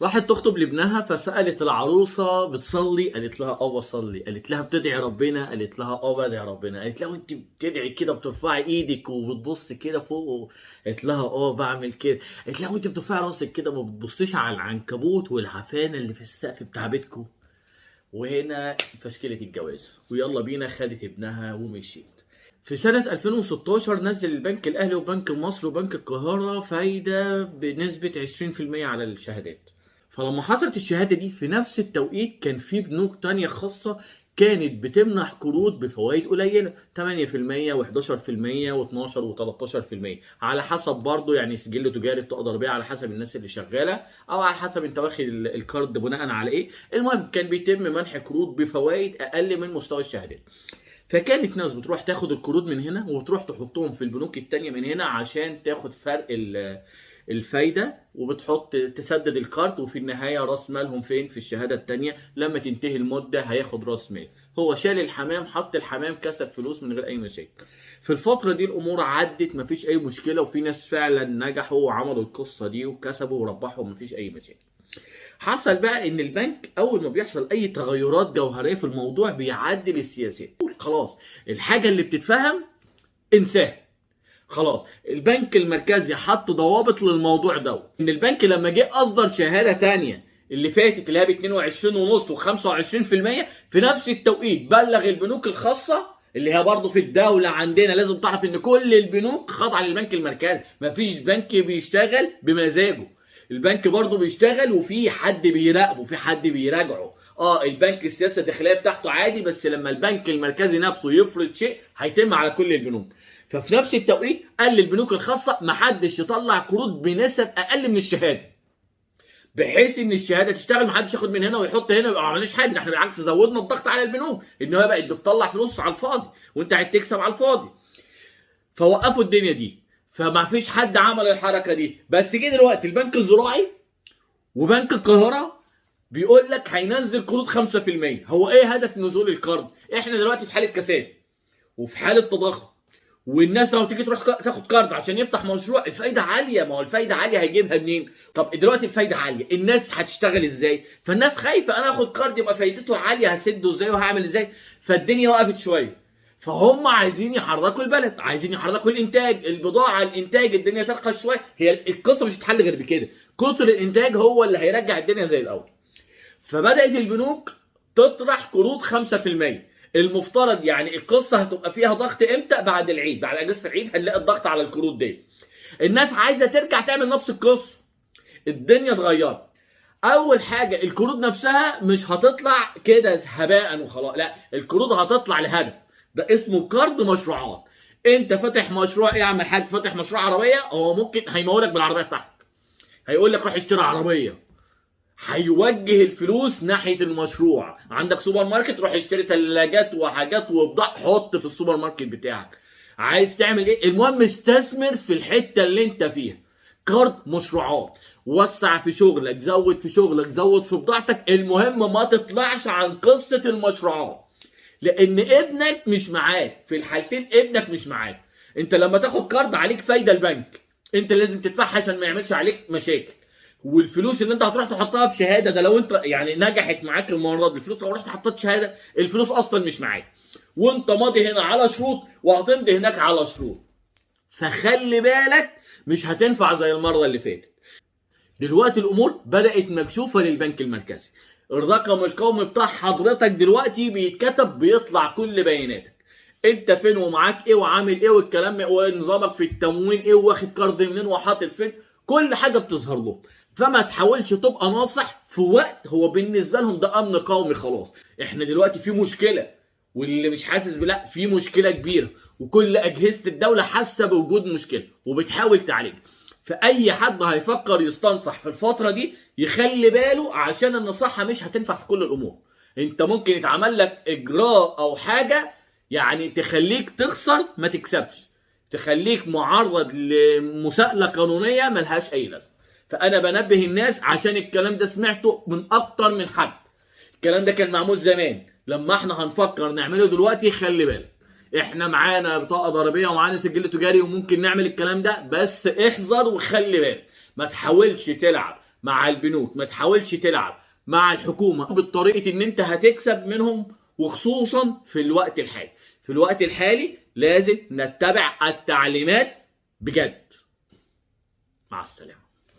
راحت تخطب لابنها، فسألت العروسة بتصلي؟ قالت لها اه بصلي. قالت لها بتدعي ربنا؟ قالت لها اه بدعي ربنا. قالت لها وانت بتدعي كده بترفعي ايدك وبتبص كده فوق؟ قالت لها اه بعمل كده. قالت لها وانت بترفعي راسك كده ما بتبصيش على العنكبوت والعفانة اللي في السقف بتاع بيتكم؟ وهنا فشكلة الجواز، ويلا بينا خدت ابنها ومشيت. في سنة 2016 نزل البنك الأهلي وبنك مصر وبنك القاهرة فايدة بنسبة 20% على الشهادات. فلما حصلت الشهادة دي في نفس التوقيت كان في بنوك تانية خاصة كانت بتمنح قروض بفوائد قليلة 8% و11% و12 و13% على حسب برضو، يعني سجل تجاري بتقدر بيه على حسب الناس اللي شغالة أو على حسب انت واخد الكارد بناء على ايه. المهم كان بيتم منح قروض بفوائد أقل من مستوى الشهادات، فكانت ناس بتروح تاخد القروض من هنا وتروح تحطهم في البنوك التانية من هنا عشان تاخد فرق الفايدة، وبتحط تسدد الكارت، وفي النهاية راس مالهم فين؟ في الشهادة التانية. لما تنتهي المدة هياخد راس مال. هو شال الحمام حط الحمام كسب فلوس من غير أي مشاكل. في الفترة دي الأمور عدت مفيش أي مشكلة، وفي ناس فعلا نجحوا وعملوا القصة دي وكسبوا وربحوا مفيش أي مشاكل. حصل بقى ان البنك اول ما بيحصل اي تغيرات جوهرية في الموضوع بيعدل السياسات. خلاص الحاجة اللي بتتفهم انساها، خلاص البنك المركزي حط ضوابط للموضوع ده. ان البنك لما جه اصدر شهادة تانية اللي فاتت اللي هي ب 22.5 و25% في نفس التوقيت بلغ البنوك الخاصة اللي هي برضه في الدولة عندنا. لازم تعرف ان كل البنوك خاضعة للبنك المركزي، مفيش بنك بيشتغل بمزاجه، البنك برضه بيشتغل وفي حد بيراقبه، في حد بيراجعه. البنك السياسة الداخلية بتاعته عادي، بس لما البنك المركزي نفسه يفرض شيء هيتم على كل البنوك. ففي نفس التوقيت قال للبنوك الخاصة محدش يطلع قروض بنسب اقل من الشهادة، بحيث ان الشهادة تشتغل، محدش ياخد من هنا ويحط هنا، ويبقى ما عملناش حاجة. احنا بالعكس زودنا الضغط على البنوك ان هو بقت بتطلع فلوس على الفاضي وانت قاعد تكسب على الفاضي. فوقفوا الدنيا دي، فما فيش حد عمل الحركة دي. بس جه دلوقتي البنك الزراعي وبنك القاهرة بيقول لك هينزل قروض 5%. هو ايه هدف نزول القرض؟ احنا دلوقتي في حاله كساد وفي حاله تضخم، والناس لما تيجي تروح تاخد قرض عشان يفتح مشروع الفايدة عالية. ما هو الفايدة عالية هيجيبها منين؟ طب دلوقتي الفايدة عالية، الناس هتشتغل ازاي؟ فالناس خايفة، انا اخد قرض يبقى فايدته عالية هسده ازاي وهعمل ازاي؟ فالدنيا وقفت شوية. فهم عايزين يحركوا البلد، عايزين يحركوا الانتاج، البضاعة، الانتاج، الدنيا ترقى شوية. هي القصة مش هتتحل غير بكده، كتر الانتاج هو اللي هيرجع الدنيا زي الاول. فبدات البنوك تطرح قروض 5%. المفترض يعني القصة هتبقى فيها ضغط امتى؟ بعد العيد، بعد اجازه العيد هنلاقي الضغط على القروض دي. الناس عايزه ترجع تعمل نفس القصة. الدنيا اتغيرت. اول حاجة القروض نفسها مش هتطلع كده هباء وخلاص، لا، القروض هتطلع لهدف. ده اسمه قرض مشروعات. انت فاتح مشروع ايه يا عم الحاج؟ فاتح مشروع عربية، هو ممكن هيمولك بالعربية بتاعتك، هيقول لك روح اشتري عربية، هيوجه الفلوس ناحية المشروع. عندك سوبر ماركت، روح اشتري ثلاجات وحاجات وبضاعه، حط في السوبر ماركت بتاعك. عايز تعمل ايه؟ المهم استثمر في الحتة اللي انت فيها. قرض مشروعات، وسع في شغلك، زود في شغلك، زود في بضاعتك. المهم ما تطلعش عن قصة المشروعات، لان ابنك مش معاك في الحالتين. ابنك مش معاك. انت لما تاخد قرض عليك فايده البنك، انت لازم تدفعها عشان ما يعملش عليك مشاكل. والفلوس اللي انت هتروح تحطها في شهادة ده لو انت يعني نجحت معاك المرة دي، الفلوس لو رحت حطيت شهادة الفلوس اصلا مش معاك، وانت ماضي هنا على شروط وهتمضي هناك على شروط. فخلي بالك مش هتنفع زي المرة اللي فاتت. دلوقتي الامور بدات مكشوفة للبنك المركزي. الرقم القومي بتاع حضرتك دلوقتي بيتكتب، بيطلع كل بياناتك، انت فين ومعاك ايه وعامل ايه والكلام، ونظامك في التموين ايه، واخد قرض منين وحاطط فين، كل حاجة بتظهر لهم. فما تحاولش تبقى ناصح في وقت هو بالنسبة لهم ده امن قومي. خلاص احنا دلوقتي في مشكلة، واللي مش حاسس بلا في مشكلة كبيرة، وكل اجهزة الدولة حاسه بوجود مشكلة وبتحاول تعالج. فاي حد هيفكر يستنصح في الفترة دي يخلي باله، عشان النصيحة مش هتنفع في كل الامور. انت ممكن يتعمل لك اجراء او حاجة يعني تخليك تخسر ما تكسبش، تخليك معرض لمساءله قانونية ملهاش اي لازمه. فانا بنبه الناس عشان الكلام ده سمعته من اكتر من حد. الكلام ده كان معمول زمان، لما احنا هنفكر نعمله دلوقتي خلي بالك، احنا معانا بطاقة ضريبية ومعانا سجل تجاري وممكن نعمل الكلام ده، بس احذر وخلي بالك، ما تحاولش تلعب مع البنوك، ما تحاولش تلعب مع الحكومة بالطريقة ان انت هتكسب منهم، وخصوصا في الوقت الحالي. في الوقت الحالي لازم نتبع التعليمات بجد. مع السلامة.